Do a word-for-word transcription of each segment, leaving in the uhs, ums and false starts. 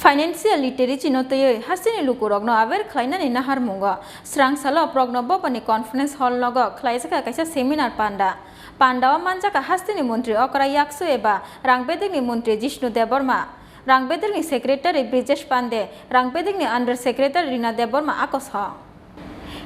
Financial literacy no twiwi hasteni lukurokno aware khlainani naharmungo srang salo Pragna Bhavan ni conference hall nogo khlaijak kaisa seminar panda. Panda o manjak hasteni montri Okra Yaksu eba rang bedekni montri Jishnu Debbarma, rang bedekni secretary Brijesh Pande, rang bedekni under secretary Rina Debbarma akosong.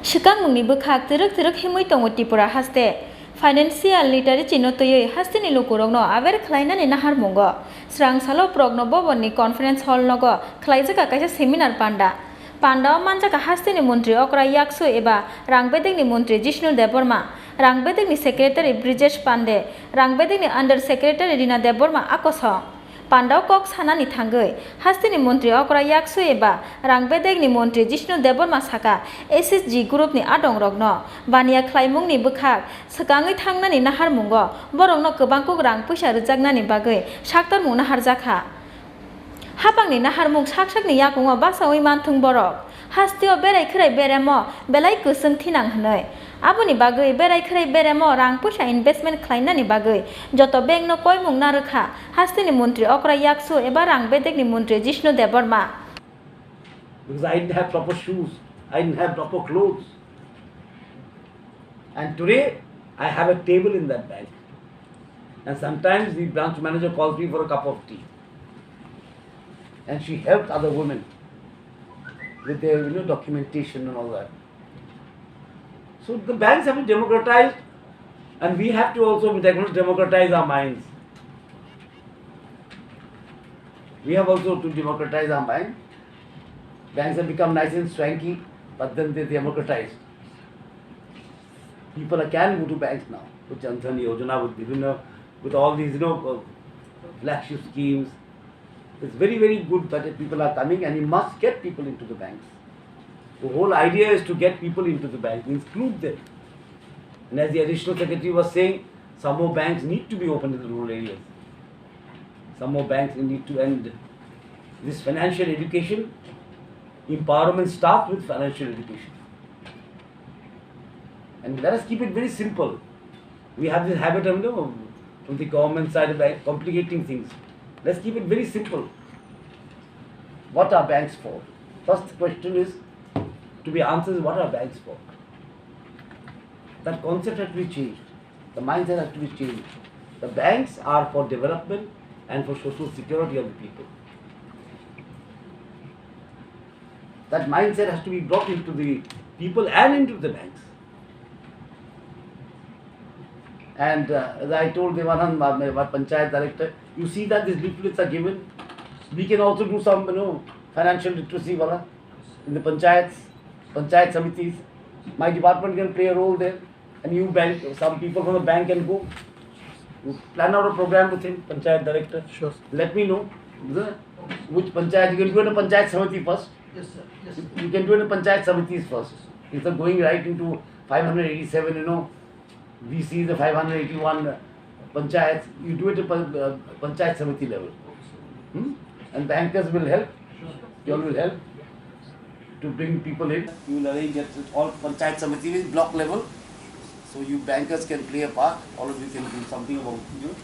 Swkangmungni bwkhak twrwk twrwk himwi tongo Tripura haste. Financial literacy no twiwi hasteni lukurokno aware khlainani naharmungo srang salo Pragna Bhavan ni conference hall nogo khlaijak kaisa seminar panda. Panda o manjak hasteni montri Okra Yaksu eba rang bedekni montri Jishnu Debbarma, rang bedekni secretary Brijesh Pande, rang bedekni under secretary Rina Debbarma akosong. Pandao kok sanani thangwi, hasteni montri Okra Yaksu eba rang bedekni montri Jishnu Debbarma saka, S H G group ni adongrokno baniya khlaimungni bwkhak swkangwi thangnani naharmungo borokno kwbangkuk rang puisa rwjaknani bagwi saktormung naharjakha. Hapangni naharmung sak sakni yakungo bachaui manthung borok. Hasteo berai khwrai beremo belai kwchwng thinang hwnwi. Aboni bagwi berai khwrai beremo rang puisa investment khlainani bagwi joto bankno koimung narwkha hasteni montri Okra Yaksu eba rang bedekni montri Jishnu Debbarma. Because I didn't have proper shoes, I didn't have proper clothes. And today, I have a table in that bank. And sometimes the branch manager calls me for a cup of tea. And she helps other women with their, you know, documentation and all that. So the banks have been democratized, and we have to also democratize our minds. We have also to democratize our mind. Banks have become nice and swanky, but then they democratized. People can go to banks now with Jan Dhan Yojana, with Bibhinna, with all these, you know, uh, flagship schemes. It's very, very good that people are coming, and you must get people into the banks. The whole idea is to get people into the bank, include them. And as the additional secretary was saying, some more banks need to be opened in the rural areas. Some more banks need to end this financial education, empowerment staff with financial education. And let us keep it very simple. We have this habit of, you know, from the government side of, like, complicating things. Let's keep it very simple. What are banks for? First question is to be answered is, what are banks for? That concept has to be changed. The mindset has to be changed. The banks are for development and for social security of the people. That mindset has to be brought into the people and into the banks. And, uh, as I told Devanand, my, my, my panchayat director, you see that these leaflets are given. We can also do some, you know, financial literacy wala in the panchayats, panchayat samitis. My department can play a role there. And you bank, some people from the bank can go. You plan out a program with him, panchayat director. Sure. Let me know the, which panchayat. You can do it in a panchayat samiti first. Yes, sir. Yes, sir. You can do it in panchayat samitis first. Instead of going right into five hundred eighty-seven, you know, V C, the five hundred eighty-one panchayats, you do it at pan-, uh, panchayat samiti level. Hmm? And bankers will help. You all will help to bring people in. You will arrange at all panchayat samiti, block level. So you bankers can play a part. All of you can do something about, you know,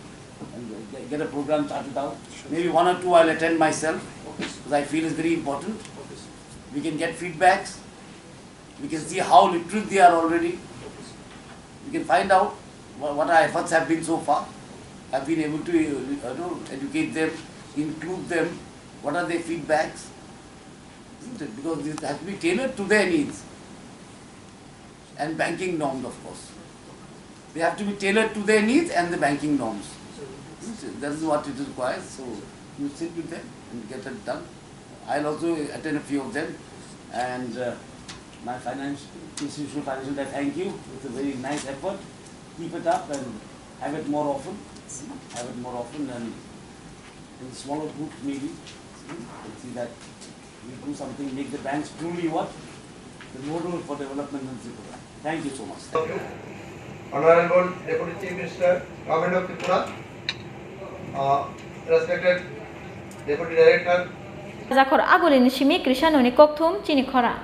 and get, get a program charted out. Maybe one or two I'll attend myself, because I feel it's very important. We can get feedbacks. We can see how literate they are already. We can find out wha-, what our efforts have been so far. Have been able to, uh, you know, educate them, include them. What are their feedbacks? Isn't it? Because this has to be tailored to their needs and banking norms, of course. They have to be tailored to their needs and the banking norms. That is what it requires. So you sit with them and get it done. I'll also attend a few of them. And, uh, my finance, institutional financial, I thank you. It's a very nice effort. Keep it up and have it more often. Have it more often and in smaller groups maybe. And see that we do something, make the banks truly what? The model for development in Tripura. Thank you so much. Honorable Deputy Chief Minister, Government of Tripura, uh, respected Deputy Director. Jakhor Agulini simi Krishanoni kokthum chini khora.